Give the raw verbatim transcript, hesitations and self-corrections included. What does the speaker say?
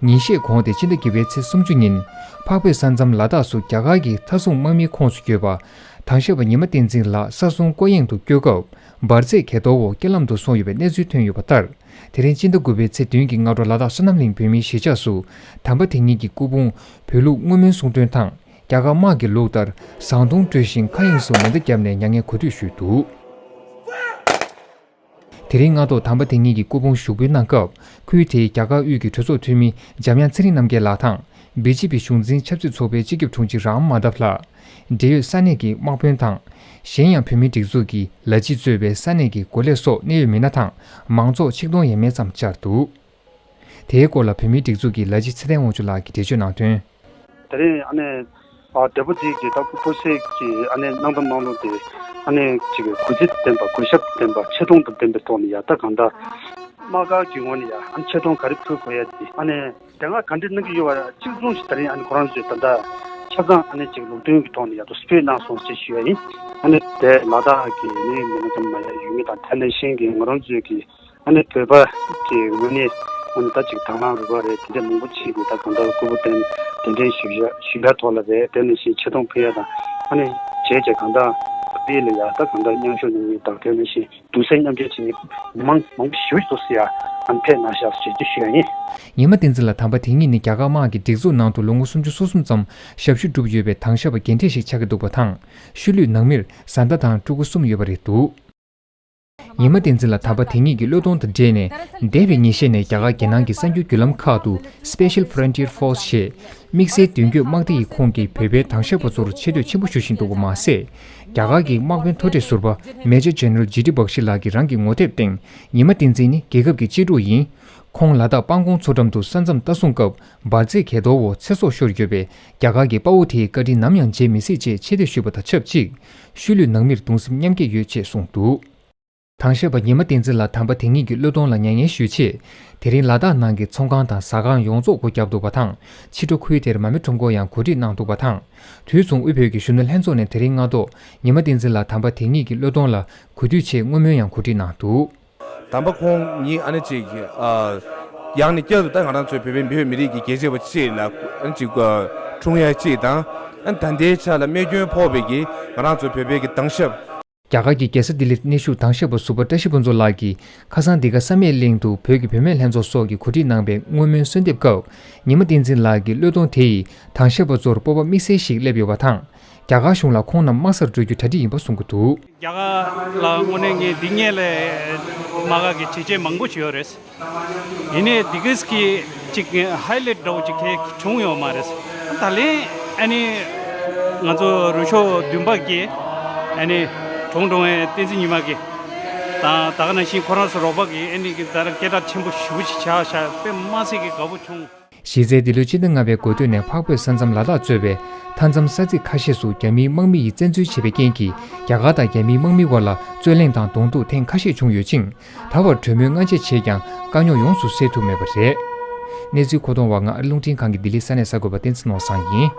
ཉིན་ཤས་གོང་སྟེ་སྤྱི་ཟླ་བརྒྱད་པའི་ཚེས་སུམ་ཅུ་ཉིན། འཕགས་བོད་ས་མཚམས་ལ་དྭགས་སུ་རྒྱ་གར་གྱི་མཐའ་སྲུང་དམག་མིའི་ཁོངས་སུ་བསྐྱོད་པ། དྭང་ཞབས་པ་ཉི་མ་བསྟན་འཛིན་ལགས་ས་སྲུང་སྐོར་གཡེང་དུ་བསྐྱོད་སྐབས། འབར་རྫས་གས་གཏོར་འོག་རྐྱེན་ལམ་དུ་སོང་ཡོད་པའི་གནས་ཚུལ་ཐོན་ཡོད་པ་ལྟར། དེ་རིང་སྤྱི་ཟླ་དགུ་པའི་ཚེས་བདུན་གྱི་སྔ་དྲོ་ལ་དྭགས་བསོད་ནམས་གླིང་བོད་མིའི་གཞིས་ཆགས་སུ། དམ་པ་དེ་ཉིད་ཀྱི་སྐུ་ཕུང་བོད་ལུགས་བསྔོ་སྨོན་གསུང་འདོན་དང་། རྒྱ་གར་དམག་གི་ལུགས་ལྟར་ཟངས་མདོང་དཀྲོལ་ཞིང་མཁའ་དབྱིངས་སུ་མེ་མདའ་བརྒྱབ་ནས་མྱ་ངན་གོ་སྒྲིག་ཞུས་འདུག་དེ་རིང་སྔ་དྲོ་དམ་པ་དེ་ཉིད་ཀྱི་སྐུ་ཕུང་ཞུགས་འབུལ་གནང་སྐབས། ཁུལ་དེའི་རྒྱ་གར་དབུས་ཀྱི་གྲོས་ཚོགས་འཐུས་མི་འཇམ་དབྱངས་ཚེ་རིང་རྣམ་རྒྱལ་ལགས་དང་། བི་ཇེ་པི་གཞུང་འཛིན་ཆབ་སྲིད་ཚོགས་པའི་སྤྱི་ཁྱབ་དྲུང་ཆེ་རམ་མ་དྷབ་ལགས། འབྲེལ་ཡོད་ས་གནས་ཀྱི་དམག་དཔོན་དང་། གཞན་ཡང་བོད་མིའི་སྒྲིག་འཛུགས་ཀྱི་ལ་སྤྱི་གཙོས་པའི་ས་གནས་ཀྱི་འགོ་ལས་སོགས་གནད་ཡོད་མི་སྣ་དང་མང་ཚོགས་ཆིག་སྟོང་ཡས་མས་ཙམ་བཅར་འདུག་དེའི་སྐོར་ལ་བོད་མིའི་སྒྲིག་འཛུགས་ཀྱི་ལ་སྤྱི་ཚེ་བརྟན་དབང་ཕྱུག་ལགས་ཀྱིས་འགྲེལ་བརྗོད་གནང་དོན། དེ་རིང་ཨ་ནི་ཨ་བདེ་པོ་དེ་གི་ད་སྐུ་སྐུ་སྲས་ཀྱི་ཨ་ནི་གནང་སྟངས་གནང་ལུགས་དེ་ཨ་ནི་ཅིག་གུས་བརྩི་ལྡན་པ་གུས་ཞབས་ལྡན་པ་ཆེ་མཐོང་དང་ལྡན་པའི་ཐོག་ནས་ཡ་ད་གང་ལྟར་དམག་སྒར་གྱི་ངོས་ནས་ཡ་ཨ་ནི་ཆེ་མཐོང་ག་རེ་ཕུལ་དགོས་ཡ་དེ་ཨ་ནི་དེ་སྔ་ག་འདྲ་གནང་གི་ཡོད་པ་གཅིག་མཚུངས་ཤིག་དེ་རིང་ཨ་ནི་ཁོ་རང་ཚོས་ད་ལྟ་ཆ་ཚང་ཨ་ནི་ཅིག་ལུགས་མཐུན་གྱི་ཐོག་ནས་ཡ་ད་སྤྲོད་གནང་སོང་ཞེས་ཞུ་ཡ་ཡིན། ཨ་ནི་དེ་ལ་དྭགས་ཀྱི་ནི་མི་སྣ་ཙམ་མ་ཡ་ཡུལ་མི་དང་དེ་ནང་བཞིན་གྱི་ང་རང་ཚོའི་གི་ཨ་ནི་བོད་པ་གི་ངོས་ནས་ཨ་ནི་ད་ཅིག་དང་བླངས་རུ་ཁག་རེད་དེ་འདྲ་མང་པོ་བྱས་ཏེ་ད་གང་ལྟར་སྐུ་ཕུང་གདན་གདན་འདྲེན་ཞུ་ཡ་ཞུ་ཡ་ཐོག་ལ་རེད། དེ་ནང་བཞིན་ཆེ་མཐོང་ཕུལ་ཡ་དང་ཨ་ནི་བྱས་རྗེས་གང་ལྟར་བོད་ལ་ཡ་ད་གང་ལྟར་མཉམ་ཞུགས་གནང་མཁན་དང་དེ་ནང་བཞིན་གདུང་སེམས་མཉམ་སྐྱེད་བྱེད་མཁན་མི་མང་མང་པོ་ཞེ་པོ་ཅིག་ཡ་ཨ་ནི་ཕེབས་གནང་ཤག་ཞེས་ཞུ་ཡ་ཡིན། ཉི་མ་བསྟན་འཛིན་ལགས་དམ་པ་དེ་ཉིད་ནི་རྒྱ་གར་དམག་གི་སྒྲིག་འཛུགས་ནང་དུ་ལོ་ངོ་སུམ་ཅུ་སོ་གསུམ་ཙམ་ཞབས་ཞུ་བསྒྲུབས་ཡོད་པའི་དྭང་ཞབས་པ་རྒན་གྲས་ཤིག་ཆགས་ཀྱི་འདུག་པ་དང་། ཤུལ་ལུས་ནང་མིར་བཟའ་ཟླ་དང་ཕྲུ་གུ་གསུམ་ཡོད་པ་རེད་འདུག་ཉི་མ་བསྟན་འཛིན་ལགས་དམ་པ་དེ་ཉིད་ཀྱི་བློས་གཏོང་དང་འབྲེལ་ནས། འདས་པའི་ཉིན་ཤས་ནས་རྒྱ་གར་རྒྱལ་ནང་གི་གསར་འགྱུར་བརྒྱུད་ལམ་ཁག་ཏུ་Special Frontier Force ཞེས་དམིགས་བསལ་མདུན་སྐྱོད་དམག་སྡེ་ཡི་ཁོངས་ཀྱི་བོད་པའི་དྭང་ཞབས་པ་ཚོར་ཆེ་བསྟོད་ཆེན་པོ་ཞུ་བཞིན་འདུག་པ་མ་ཟད། རྒྱ་གར་གྱི་དམག་དཔོན་མཐོ་གྲས་ཟུར་པ་Major General ཇི་ཏི་བག་ཤི་ལགས་ཀྱིས་རང་གི་ངོ་དེབ་སྟེང་ཉི་མ་བསྟན་འཛིན་ནི་རྒྱལ་ཁབ་ཀྱི་གཅེས་ཕྲུག་ཡིན། ཁོང་ལ་དྭགས་སྤང་གོང་མཚོ་འགྲམ་དུ་ས་མཚམས་ལྟ་སྲུང་སྐབས་འབར་རྫས་གས་གཏོར་འོག་ཚེ་སྲོག་ཤོར་ཡོད་པས། རྒྱ་གར་གྱི་དཔའ་བོ་དེའི་བཀའ་དྲིན་ནམ་ཡང་བརྗེད་མི་སྲིད་ཅེས་ཆེ་བསྟོད་ཞུས་པ་དང་ཆབས་ཅིག་ཤུལ་ལུས་ནང་མིར་གདུང་སེམས་མཉམ་སྐྱེད་ཡོད་ཅེས་གསུངས་འདུག་དྭང་ཞབས་པ་ཉི་མ་བསྟན་འཛིན་ལགས་དམ་པ་དེ་ཉིད་ཀྱི་བློས་གཏོང་ལ་མྱ་ངན་ཞུས་ཆེད། དེ་རིང་ལ་དྭགས་ནང་གི་ཚོང་ཁང་དང་ཟ་ཁང་ཡོངས་རྫོགས་སྒོ་བརྒྱབ་འདུག་པ་དང་། ཕྱི་དྲོ་ཁུལ་དེར་མར་མེ་ཁྲོམ་སྐོར་ཡང་གོ་སྒྲིག་གནང་འདུག་པ་དང་། དུས་མཚུངས་དབུས་བོད་ཀྱི་གཞོན་ནུ་ལྷན་ཚོགས་ནས་དེ་རིང་སྔ་དྲོ་ཉི་མ་བསྟན་འཛིན་ལགས་དམ་པ་དེ་ཉིད་ཀྱི་བློས་གཏོང་ལ་གུས་འདུད་ཆེད་བསྔོ་སྨོན་ཡང་གོ་སྒྲིག་གནང་འདུག་དམ་པ་ཁོང་ཉིད་ཨ་ནི་ཅིག་ཨ། ཡང་ནས་བསྐྱར་དུ་ད་ང་རང་ཚོའི་བོད་པའི་མི་བོད་མི་རིགས་ཀྱི་རྒྱལ་གཅེས་པ་གཅིག་ལ་ཨ་ནི་ཅིག་ཨ། འཁྲུངས་ཡ་གཅིག་དང་། ཨ་ནི་ད་ལྟའི་ཆ་ལ་རྨས་སྐྱོན་ཕོག་པའི་གི་ང་རང་ཚོའི་བོད་པའི་གི་དྭང་ཞབས། རྒྱ་གར་གྱི་རྒྱལ་ས་ལྡི་ལིར་གནས་བཞུགས་དྭང་ཞབས་པ་ཟུར་པ་བཀྲ་ཤིས་ཕུན་ཚོགས་ལགས་ཀྱིས་ཁ་སང་འདི་ག་བསམ་ཡས་གླིང་དུ་བོད་ཀྱི་བུད་མེད་ལྷན་ཚོགས་སོགས་ཀྱིས་གོ་སྒྲིག་གནང་བའི་བསྔོ་སྨོན་གསོལ་འདེབས་སྐབས། ཉི་མ་བསྟན་འཛིན་ལགས་ཀྱི་བློས་གཏོང་དེ་ཡིས་དྭང་ཞབས་པ་ཚོར་སྤོབས་པ་དམིགས་བསལ་ཞིག་སླེབས་ཡོད་པ་དང་། རྒྱ་གར་གཞུང་ལ་ཁོང་རྣམས་དམག་སར་འགྲོ་རྒྱུ་གྲ་སྒྲིག་ཡིན་པ་གསུང་གི་འདུག་རྒྱ་གར་ལ་དངོས་གནས་ངས་འདི་སྔོན་ལ་དམག་སྒར་གྱི་བྱས་རྗེས་མང་པོ་ཞིག་ཡོད་རེད། ཡིན་ནའི་འདི་གས་ཀྱི་ཅིག་ཧའི་ལའིཊ་འདྲ་བོ་ཅིག་གས་བྱུང་ཡོད་མ་རེད། ད་ལན་ཨ་ནི་ང་ཚོ་རུ་ཤོག་བདུན་པ་གི་ཨ་ནི་དྲུང་དྲུང་བའི་བསྟན་འཛིན་ཉི་མ་གི་དང་ད་ག་ནང་བཞིན་ཁོ་རང་ཚོ་རོགས་པ་གི་ཨ་ནི་གི་ད་ར་སྐད་གྲགས་ཆེན་པོ་ཞེ་པོ་ཅིག་ཆགས་ཤག་དཔེ་མ་སྲིད་ཀྱི་དགའ་པོ་བྱུང་། གཞི་རྩའི་འདི་ལོའི་སྤྱི་ཟླ་ལྔ་པའི་འགོ་སྟོད་ནས་འཕགས་བོད་ས་མཚམས་ལ་དྭགས་གཙོས་པའི་མཐའ་མཚམས་ས་ཚིགས་ཁ་ཤས་སུ་རྒྱ་མིའི་དམག་མི་ཡིས་བཙན་འཛུལ་བྱས་པའི་རྐྱེན་གྱིས་རྒྱ་གར་དང་རྒྱ་མིའི་དམག་མིའི་དབར་ལ་རྩོད་གླེང་དང་གདོང་ཐུག་ཐེངས་ཁ་ཤས་བྱུང་ཡོད་ཅིང་། ད་བར་གྲོས་མོལ་སྔ་རྗེས་བྱས་ཀྱང་དཀའ་རྙོག་ཡོངས་སུ་སེལ་ཐུབ་མེད་པ་རེད། གནས་ཚུལ་མཁོ་གཏོང་བ་ང་ཨ་རི་རླུང་འཕྲིན་ཁང་གི་ལྡི་ལི་ས་གནས་གསར་འགོད་པ་བསྟན་འཛིན་ནོར་བཟང་ཡིན།